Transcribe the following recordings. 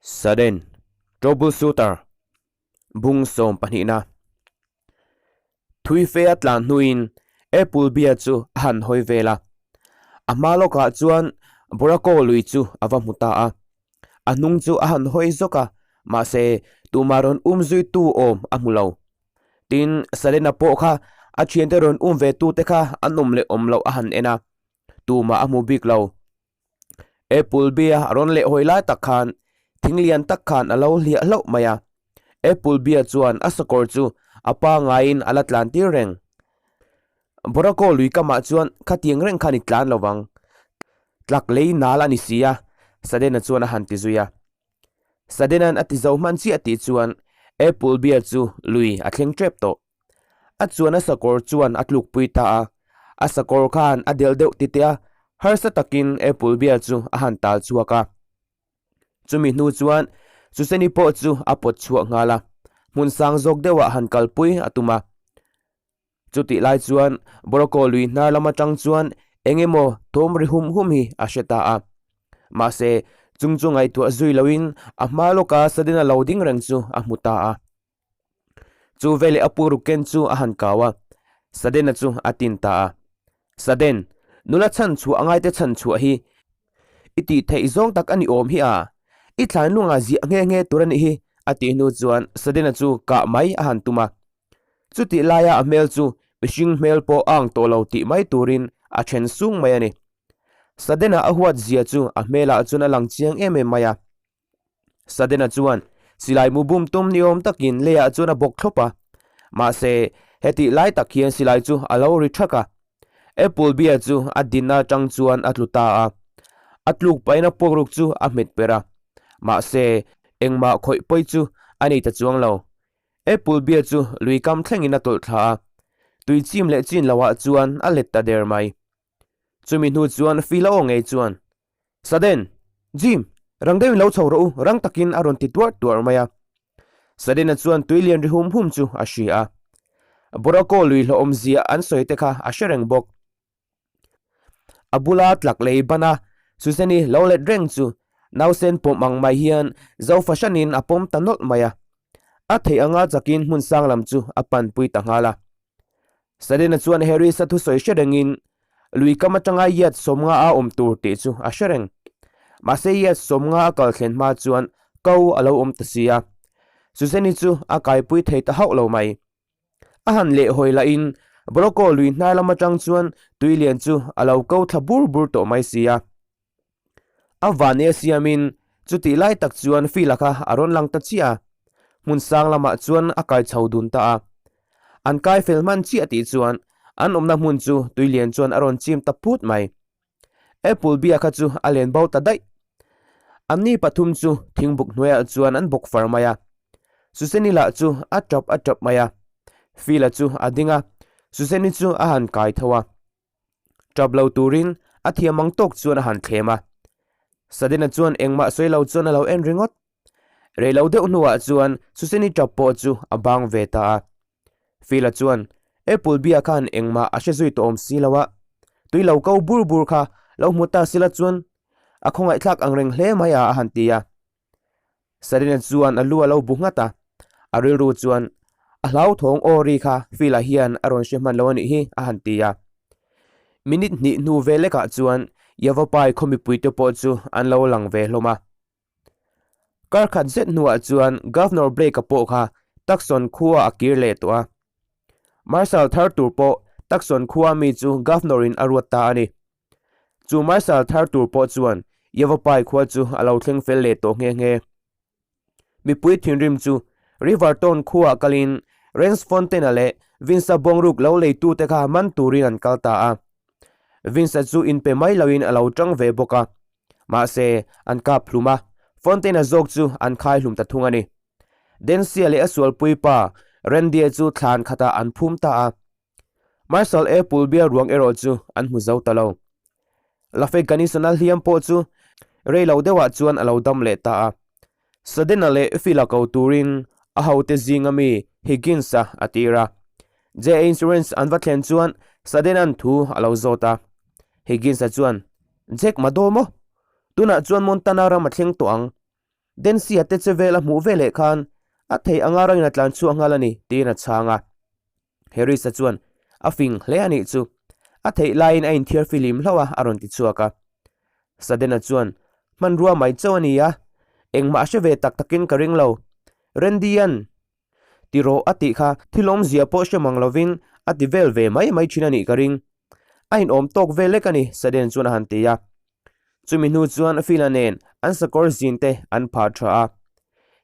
Sudden Troubleshooter Bung sawm pahnihna Thui fe a tlan hnuin Apple bia chu a han hawi vel a. A hma lawkah chuan Borako lui chu a va hmu ta a. A hnung chu a han hawi zawk a, mahse tumah rawn um zuitu awm a hmu lo. Tin, Sudden-a pawh kha a thiante rawn um ve tute kha an awm leh awm loh a han en a, tumah a hmu bik lo. Apple bia a rawn leh hawi lai tak khan thing lian tak khan a lo hliah hlauh mai a. Apple bia chuan a sakawr chu a pangaiin a la tlan tir reng. Borako lui kamah chuan khatiang reng khan i tlan lo vang. Tlak lei nal a ni si a, Sudden-a chuan a han ti zui a. Sudden-a'n a ti zo hman chiah tih chuan Apple bia chu lui a thleng tep tawh. A chuan a sakawr chuan a tlukpui ta a, a sakawr khan a delh deuh tite a, harsa takin Apple bia chu a han tal chhuak a. Chumi hnu chuan Suseni pawh chu a pawt chhuak nghal a, hmun sang zawk deuhah han kalpui a tum a. Chutih lai chuan Boroko lui hnar lam atang chuan eng emaw thawm ri hum hum hi a hre ta a. Mahse, chung chu ngaihtuah zui loin a hma lawka Sudden-a lo ding reng chu a hmu ta a. Chu veleh a pu Ruken chu a han kau a, Sudden-a chu a tin ta a. Sudden, nula chhan chhuah a ngaite chhan chhuah hi i tih theih zawng tak a ni awm hi a, i thlain lungah ziah nghe nghe tur a nih hi, a tih hnu chuan Sudden-a chu kah mai a han tum a. Chutih laia a hmel chu mihring hmel pawh a ang tawh lo tih mai turin a then sung mai a ni. Sudden-a a huat zia chu a hmelah chuan a lang chiang em em mai a. Sudden-a chuan silai mu bum tum ni awm takin leiah chuan a bawk thlawp a. Mahse, hetih lai tak hian silai chu a lo ri thak a. Apple beer chu a dinna atang chuan a tlu ta a. A tluk pahin a puakruk chu a hmet per a. Mahse, engmah khawih pawi chu a nei ta chuang lo. Apple beer chu lui kam thlengin a tawlh thla a. Tui chim leh chin lohah chuan a let ta der mai. Chumi hnu chuan Phil-a aw ngei chuan, Sudden! Jim! Rang deuhin lo chho rawh u, rang takin a rawn ti tuarh tuarh mai a. Sudden-a chuan tui lian ri hum hum chu a hria a. Borako lui hlawhawm zia an sawi te kha a hre reng bawk. A bula tlak lei ban a, Susan-i lo let reng chu nausen pawm ang mai hian zo fahranin a pawm ta nawlh mai a. A theih anga chakin hmun sang lam chu a panpui ta nghal a. Sudden-a chuan Harris-a thusawi hre rengin lui kam atanga yard sawmnga a awm tur tih chu a hre reng. Mahse yard sawmnga a kal thlen hma chuan ko a lo awm ta si a. Susan-i chu a kaipui thei ta hauh lo mai. A han lehhawi lahin Boroko lui hnar lam atang chuan tui lian chu a lo ko thla bur bur tawh mai si a. A van e siamin chutih lai tak chuan Fila kha a rawn lang ta chiah a, hmun sang lamah chuan a kai chho dun ta a. An kai fel hman chiah tih chuan an awmna hmun chu tuilian chuan a rawn chim ta phut mai. Apple bia kha chu a len bo ta daih. Anni pathum chu thingbuk hnuaiah chuan an bawk far mai a. Suseni lah chu a tap a tap mai a. Fila chu a ding a, Suseni chu a han kai tho a. Tap lo turin a thiam ang tawk chuan a han thlem a. Sadena chuan engmah sawi lo chuan a lo en ringawt. Rei lo deuh hnuah chuan Suseni tap pawh chu a bang ve ta a. Fila chuan, Apple bia khan engmah a hre zui tawh awm si lo a, tui lo ko bur bur kha lo hmu ta sila chuan a khawngaihthlak ang reng hle mai a a han ti a. Sarina chuan a lu a lo bu nghat a, a rilru chuan a hlauthawng aw ri kha Phil-a hian a rawn hre hman lo a nih hi a han ti a. Minute hnih hnu ve lekah chuan Yavapai khaw mipuite pawh chu an lo lang ve hlawm a. Kar khat zet hnuah chuan Governor Blake-a pawh kha Tucson khua a kir leh tawh a. Marshal thar tur pawh Tucson khua mi chu Governor-in a ruat ta a ni. Chu Marshal thar tur pawh chuan Yavapai khua chu a lo thleng fel leh tawh nghe nghe. Mipui thinrim chu Riverton khuaah kalin Rance Fountain-a leh Vince-a bawngruk lo leitute kha man turin an kal ta a. Vince-a chu inpe mai loin a lo tang ve bawk a. Mahse, an kap hlum a, Fountain-a zawk chu an khai hlum ta thung a ni. Densia leh a sualpui pa Randy-a chu thlan khatah an phum ta a. Marshal A Pulbia ruang erawh chu an hmu zo ta lo. Lafayette Gunnison-a hliam pawh chu rei lo deuhah chuan a lo dam leh ta a. Sudden-a leh Phil-a ko turin a hote zinga mi Higgins-a a tir a. JA Insurance an va thlen chuan Sudden-a'n thu a lo zawt a. Higgins-a chuan, Jack Mado maw? Tunah chuan Montana ram a thleng tawh ang. Dancy-a te che vel a hmuh veleh khan a theih anga rangin a tlan chhuak nghal a ni, tiin a chhang a. Harris-a chuan, A fing hle a nih chu. A theih laiin a inthiar fihlim hlauh a, a rawn ti chhuak a. Sudden-a chuan, Hmanrua mai chauh a ni a, engmah a hre ve tak takin ka ring lo. Randy-a'n ti rawh a tih kha thil awmzia pawh hre mang lovin a ti vel ve mai mai thin a nih ka ring. A inawm tawk vel lek a ni, Sudden chuan a han ti a. Chumi hnu chuan Phil-a nen an sakawr zin te an phah tha a.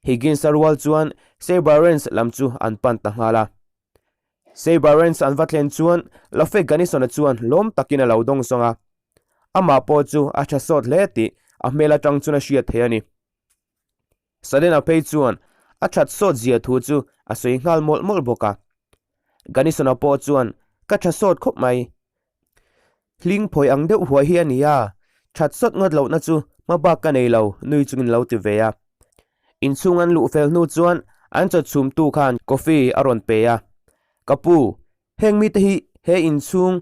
Higgins-a rual chuan Seibarens lam chu an pan ta nghal a. Seibarens an va thlen chuan Lafe Gunnison-a chuan lawm takin a lo dawng zawng a. Amah pawh chu a tha sawt hle tih a hmel atang chuan a hriat theih a ni. Sudden-a phei chuan a that sawt zia thu chu a sawi nghal mawlh mawlh bawk a. Gunnison-a pawh chuan, Ka tha sawt khawp mai. Hling phawi ang deuh huai hi a ni a, that sawt ngawt lohna chu hma bak ka nei lo, nui chungin lo ti ve a. Inchhung an luh fel hnu chuan an chaw chhumtu khan coffee a rawn pe a. Ka pu, heng mite hi he inchhung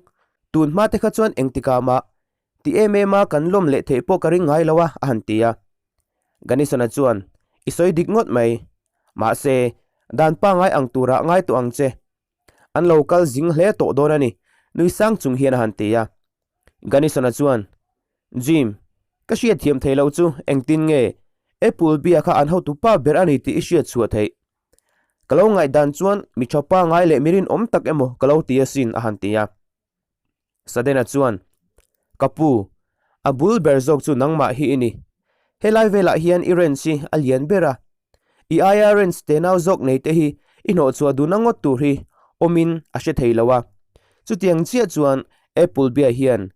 tun hma te kha chuan engtikah mah ti em em a kan lawm leh theih pawh ka ring ngai lo a, a han ti a. Gunnison-a chuan, I sawi dik ngawt mai. Mahse, dan pangngai ang turah ngai tawh ang che. An lo kal zing hle tawh dawn a ni, nui sang chung hian a han ti a. Gunnison-a chuan, Jim, ka hriat thiam thei lo chu engtin nge Apple bia kha an hotu pa ber a ni tih i hriat chhuah theih? Ka lo ngaihdan chuan mi tha pangngai leh mi rinawm tak emaw ka lo ti asin, a han ti a. Sudden-a chuan, Ka pu, a bul ber zawk chu nangmah hi i ni. Helai velah hian i ranch hi a lian ber a. I aia ranch tenau zawk nei te hi i hnawhchhuah duhna ngawt tur hi awmin a hre thei lo a. Chutiang chiah chuan Applebia hian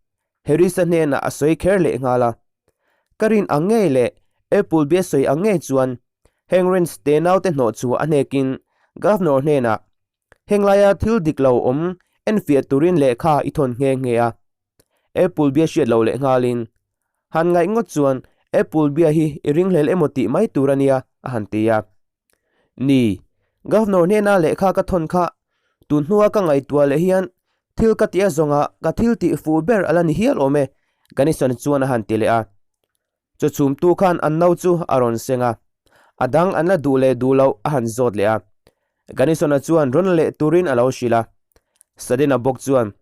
Harris-a hnenah a sawi kher leh nghal a. Ka rin ang ngei leh Applebia sawi ang ngei chuan heng ranch tenau te hnawhchhuah a hnekin Governor hnenah Heng laia thil dik lo awm enfiah turin lehkha i thawn nghe nghe a. Apple bia hriat lo leh nghalin, Han ngaih ngawt chuan Apple bia hi i ringhlel emaw tih mai tur a nia, a han ti a. Ni, Governor hnena lehkha ka thawn kha tun hnua ka ngaihtuah leh hian thil ka tih a zawngah ka thil tih fuh ber a la ni hial awm e, Gunnison chuan a han ti leh a. Chaw chhumtu khan an no chu a rawn seng a, a dang an la duh leh duh loh a han zawt leh a. Gunnison-a chuan rawn leh turin a lo hrilh a. Sudden-a bawk chuan,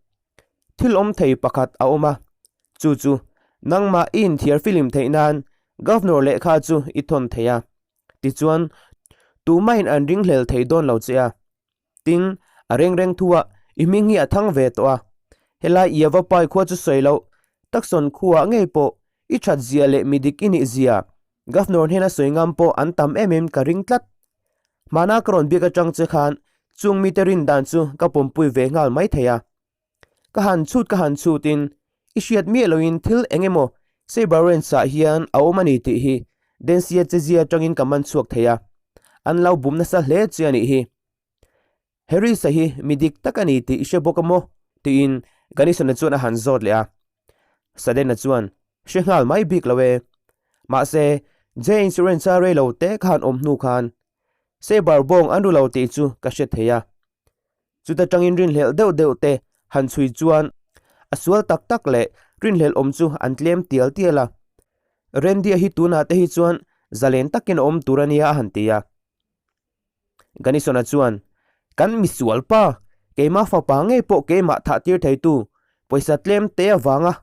Thil awm thei pakhat a awm a, chu chu nangmah i inthiar filim theih nan Governor lehkha chu i thawn thei a, tichuan tumahin an ringhlel thei dawn lo che a. Tin, a reng reng thu a, i hming hi a thang ve tawh a. Helai i ava pai khua chu sawi loh, Tucson khuaah ngei pawh i that zia leh mi dik i nih zia Governor hnena sawi ngam pawh an tam em em ka ring tlat. Hmana ka rawn biak atang che khan chung mite rin dan chu ka pawmpui ve nghal mai thei a. Ka han chhut ka han chhutin i hriat miah loin thil eng emaw Saber Ranch-ah hian a awm a ni tih hi Densia chezia atangin ka man chhuak thei a, an lo bum nasa hle che a nih hi. Harris-a hi mi dik tak a ni tih i hre bawk a maw? tiin Gunnison-a chuan a han zawt leh a. Sudden-a chuan, Hre nghal mai bik lo e. Mahse, Jay Insurance-a rei lo te kha han awm hnu khan Saber bawng an ru lo tih chu ka hre thei a. Chuta tangin rinhlelh deuh deuh te han chhui chuan a sual tak tak leh rinhlelh awm chu an tlem tial tial a. Randy-a hi tunah te hi chuan zalen takin a awm tur a nia a han ti a. Gunnison-a chuan, Kan misual pa, keimah fapa ngei pawh keimah thah tir theitu pawisa tlem te avanga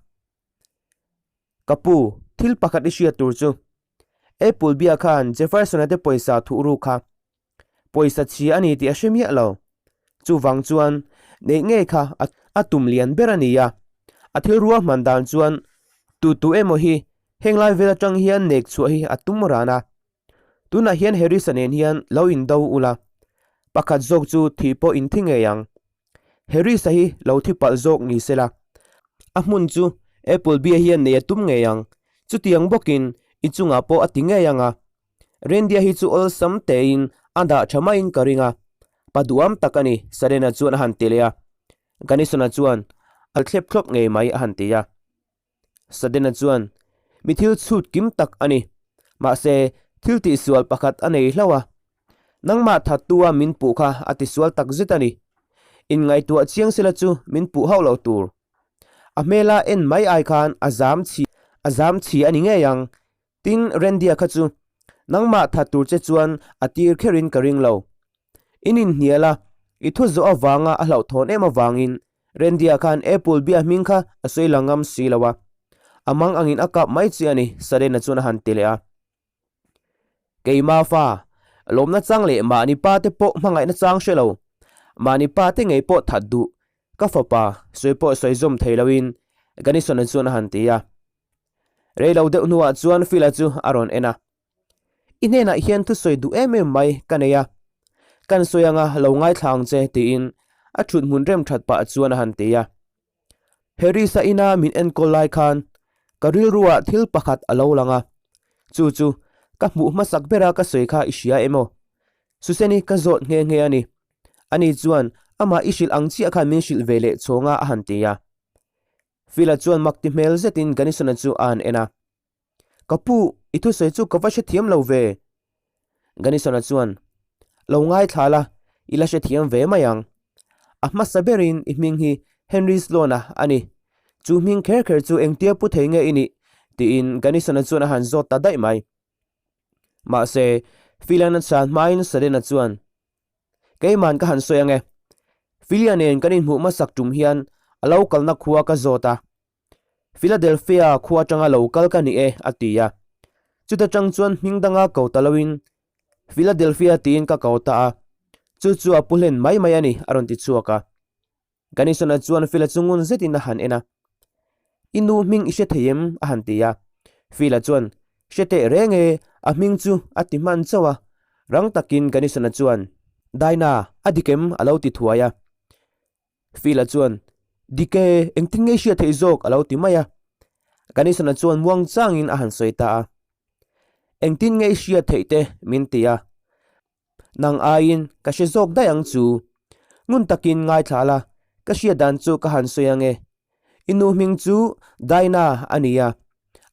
Ka pu, thil pakhat i hriat tur chu. Apple bia khan Jefferson-a te pawisa thuh ru kha pawisa chhia a ni tih a hre miah lo. Chuvang chuan neih ngei kha a tum lian ber a ni a. A thil ruahman dan chuan tu tu emaw hi heng lai vel atang hian nek chhuah hi a tum ran a. Tunah hian Harris-a nen hian lo indo ula, pakhat zawk chu thih pawh in thi ngei ang. Harris-a hi lo thi palh zawk ni sela, a hmun chu Appleby-a hian nei a tum ngei ang. Chutiang bawkin i chungah pawh a ti ngei ang a. Randy-a hi chu awlsam tein a dah tha maiin ka ring a, pa duham tak a ni, Sudden-a chuan a han ti leh a. Gunnison-a chuan, A thlep thlawp ngei mai, a han ti a. Sudden-a chuan, Mi thil chhut kim tak a ni. Mahse, thil tihsual pakhat a nei hlauh a. Nangmah thattu-a min puh kha a tisual tak zet a ni. Inngaihtuah chiang sela chu min puh hauh lo tur. A hmela en mai ai khan a zam chhi a zam chhi a ni ngei ang. Tin, Randy-a kha chu. Nangmah that tur che chuan a tir kherin ka ring lo. In inhnial a, i thu zawh avanga a hlauhthawn em avangin Randy-a khan Appleby-a hming kha a sawi la ngam si lo a. A mang angin a kap mai che a ni, Sudden-a chuan a han ti leh a. Keima fa, lawmna chang leh mahni pa te pawh hmangaihna chang hre lo, mahni pa te ngei pawh that duh, ka fapa, sawi pawh sawi zawm thei loin Gunnison-a chuan a han ti a. Rei lo deuh hnuah chuan Phil-a chu a rawn en a. I hnenah hian thusawi duh em em mai ka nei a, kan sawi anga lo ngaithla ang che tiin a thut hmun rem that pah chuan a han ti a. Harris-a ina min enkawl lai khan ka rilruah thil pakhat a lo lang a, chu chu ka hmuh hmasak bera ka sawi kha i hria em aw? Suseni ka zawt nghe nghe a ni. Ani chuan amah i hrilh ang chiah khan min hrilh ve leh chhawng a a han ti a. Phil-a chuan mak ti hmel zetin Gunnison-a chu a han en a. Ka pu, i thusawi chu ka va hrethiam lo ve. Gunnison-a chuan, Lo ngaithla la, i la hrethiam ve mai ang. A hmasa berin i hming hi Henry Sloan-a a ni. Chu hming kher kher chu engtia pu thei nge i nih? tiin Gunnison-a chuan a han zawt ta daih mai. Mahse, Phil-a'n a chhan hmain Sudden-a chuan, Keiman ka han sawi ang e. Philia nen kan inhmuh hmasak tum hian a lo kalna khua ka zawt a. Philadelphia khua atanga lo kal ka ni e, a ti a. Chuta tang chuan hming danga ko ta loin Philadelphia tiin ka ko ta a. Chu chu a pu hlen mai mai a ni, a rawn ti chhuak a. Gunnison-a chuan Phil-a chu ngun zetin a han en a. I nu hming i hre thei em? a han ti a. Phil-a chuan, Hre teh reng e, a hming chu a ti hman chauh a. Rang takin Gunnison-a chuan, Dinah, a dik em? a lo ti thuai a. Phil-a chuan, Dik e, engtin nge i hriat theih zawk? a lo ti mai a. Gunnison-a chuan muang changin a han sawi ta a. Engtin nge i hriat theih te? min ti a. Nang aiin ka hre zawk daih ang chu. Ngun takin ngaithla la, ka hriat dan chu ka han sawi ang e. I nu hming chu Dinah a ni a,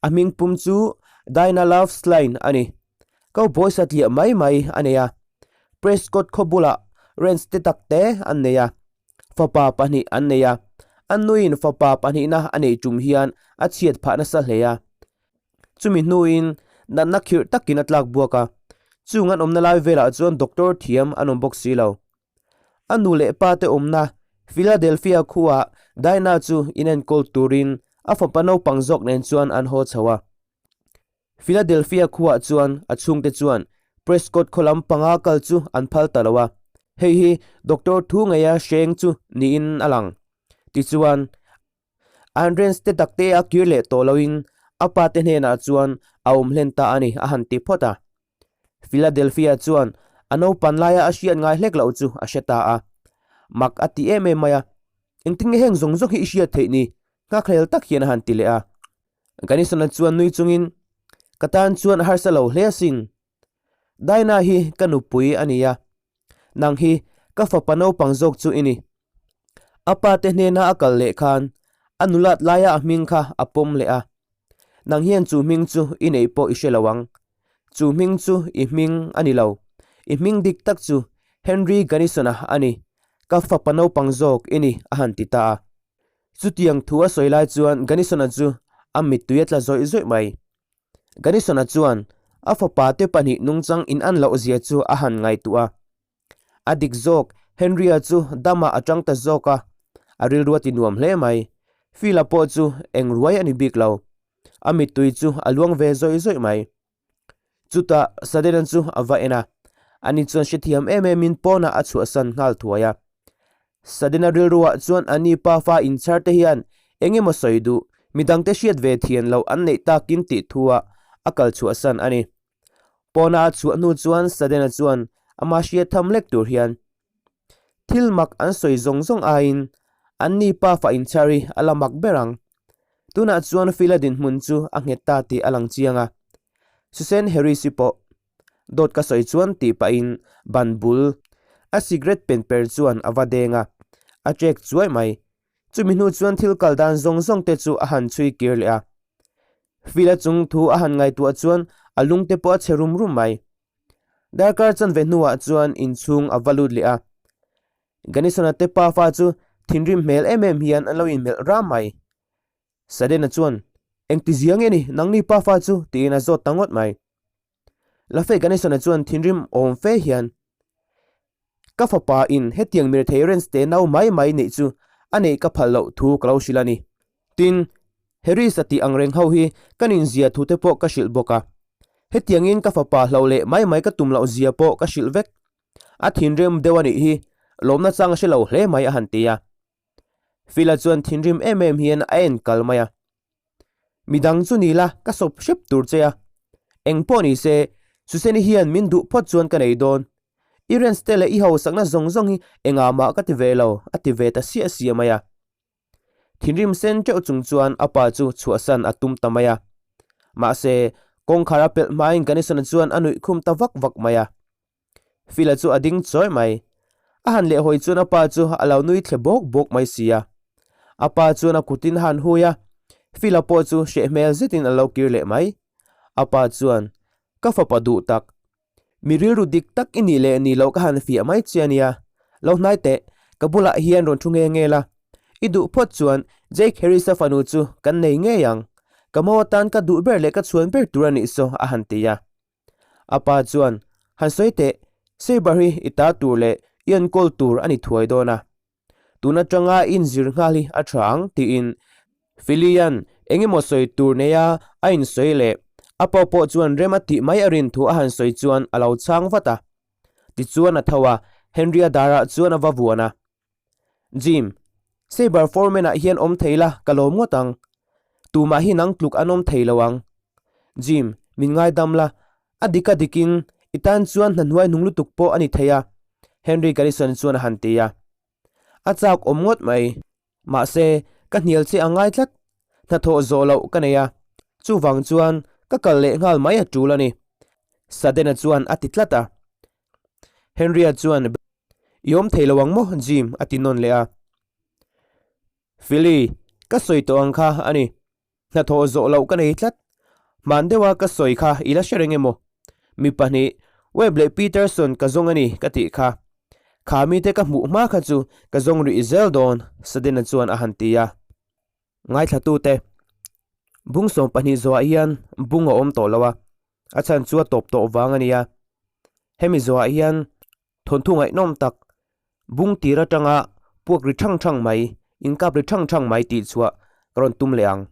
a hming pum chu Dinah Love Sline a ni. Cowboy satliah mai mai a nei a, Prescott khaw bulah ranch te tak te an nei a, fapa pahnih an nei a, a nuin fapa pahnihna a neih tum hian a chhiat phah nasa hle a. Chumi hnuin natna khirh takin a tlak buak a, chung an awmna lai velah chuan doctor thiam an awm bawk si lo. A nu leh pa te awmna Philadelphia khuaah Dinah chu inenkawl turin a fapa naupang zawk nen chuan an haw chho a. Philadelphia khuaah chuan a chhungte chuan Prescott khaw lam panga kal chu an phal ta lo a, hei hi doctor thu ngeia hreng chu niin a lang. Tichuan, An ranch te tak te a kir leh tawh loin a pa te hnenah chuan a awm hlen ta a ni a han ti phawt a. Philadelphia chuan a naupan laia a hriat ngai hlek loh chu a hre ta a. Mak a ti em em mai a, Engtin nge heng zawng zawng hi i hriat theih ni? Nghakhlel tak hian a han ti leh a. Gunnison-a chuan nui chungin, Ka tan chuan a harsa lo hle asin. Dinah hi ka nupui a ni a, nang hi ka fapa naupang zawk chu i ni. A pa te hnena a kal leh khan a nulat laia a hming kha a pawm leh a, nang hian chu hming chu i neih pawh i hre lo ang. Chu hming chu i hming a ni lo, i hming dik tak chu Henry Gunnison-a a ni, ka fapa naupang zawk i ni a han ti ta a. Chutiang thu a sawi lai chuan Gunnison-a chu a mittui a tla zawih zawih mai. Gunnison-a chuan a fapa te pahnih nungchang in an loh zia chu a han ngaihtuah a. A dik zawk, Henry-a chu damah a tang ta zawk a, a rilru a ti nuam hle mai. Phil-a pawh chu eng ruai a ni bik lo. A mittui chu a luang ve zawih zawih mai. Chutah Sudden-a chu a va en a, ani chuan hrethiam em emin pawnah a chhuahsan nghal thuai a. Sudden-a rilruah chuan a ni pafa inchhar te hian eng emaw sawi duh, midangte hriat ve thian loh an neih takin tih thuah a kal chhuahsan a ni. Pawna a chhuah hnu chuan Sudden-a chuan ama hriat tham lek tur hian thil mak an sawi zawng zawng aiin an ni pafa inchhar hi a la mak ber ang. Tunah chuan Phil-a dinhmun chu a nghet ta tih a lang chiang a. Susan Harris-i pawh Dawt ka sawi chuan tih pahin ban bul a cigarette pen per chuan a va deng a, a trek chuai mai. Chumi hnu chuan thil kal dan zawng zawng te chu a han chhui kir leh a. Phil-a chung thu a han ngaihtuah chuan a lung te pawh a chhe rum rum mai. Darkar chanve hnuah chuan inchhung a va lut leh a. Gunnison-a te pafa chu thinrim hmel em em hian an lo inmelh ram mai. Sudden-a chuan, Engti zia nge ni, nangni pafa chu? tiin a zawt ta ngawt mai. Lafay Ganesan-a chuan thinrim awm fe hian, Ka fapa in hetiang mirethei Renz te nau mai mai neih chu a neih ka phal loh thu ka lo hrilh a ni. Tin, Harris-a tih ang reng ho hi ka ninzia thu te pawh ka hrilh bawk a. Hetiangin ka fapa hloh leh mai mai ka tum loh zia pawh ka hrilh vek. A thinrim deuh a nih hi, lawmna chang a hre lo hle mai a han ti a. Phil-a chuan thinrim em em hian a en kal mai a. Midang chu ni la ka sawp hrep tur che a. Eng pawh ni se, Suseni hian min duh phawt chuan ka nei dawn. I rents te leh i hausakna zawng zawng hi engah mah ka ti ve lo, a ti ve ta siah siah mai a. Thinrim sen teuh chung chuan a pa chu chhuahsan a tum ta mai a. Mahse, kawngkhar a pelh hmain Ganesan-a chuan a nuih khum ta vak vak mai a. Phil-a chu a ding chawi mai. A han lehhawi chuan a pa chu a lo nui thle bawk bawk mai si a. A pa chuan a kutin a han hui a, Phil-a pawh chu hreh hmel zetin a lo kir leh mai. A pa chuan, Ka fapa duh tak, mi rilru dik tak i nih leh nih loh ka han fiah mai che a nia. Lo hnai teh, ka bulah hian rawn thu nghe nghe la. I duh phawt chuan Jake Harris-a fanu chu kan nei ngei ang. Ka mo atan ka duh ber leh ka chhuan ber tur a nih saw a han ti a. A pa chuan, Han sawi teh, Saber hi i ta tur leh i enkawl tur a ni thuai dawn a. Tun atanga i inzir nghal hi a tha ang, tiin Philly-a'n eng emaw sawi tur neia a insawi leh a pa pawh chuan rem a tih mai a rin thu a han sawi chuan a lo chhang vat a. Tichuan a tho a, Henry-a darah chuan a va vuan a. Jim, Saber Foreman-ah hian awm thei la ka lawm ngawt ang. Tumah hi nang tluk an awm thei lo ang. Jim, min ngaidam la, a dik a dikin i tan chuan hna hnuai hnung lutuk pawh a ni thei a, Henry Garrison chuan a han ti a. A chak awm ngawt mai. Mahse, ka hnial che a ngai tlat. Hnathawh zawh loh ka nei a, chuvang chuan ka kal leh nghal mai a tul a ni, Sudden-a chuan a ti tlat a. Henry-a chuan, I awm thei lo ang maw, Jim? a ti nawn leh a. Philly, ka sawi tawh ang kha a ni. Hnathawh zawh loh ka nei tlat. Hman deuha ka sawi kha i la hre reng emaw? Mi pahnih, Webb leh Peterson ka zawng a ni ka tih kha. Kha mite ka hmuh hma kha chu ka zawng rih zel dawn, Sudden-a chuan a han ti a. Ngaithlatute, bung 12 zawhah hian bung a awm tawh lo a, a chhan chu a tawp tawh vang a nia. Hemi zawhah hian thawnthu ngaihnawm tak, bung tir atanga puak ri thang thang mai, inkap ri thang thang mai tih chhuah ka rawn tum leh ang.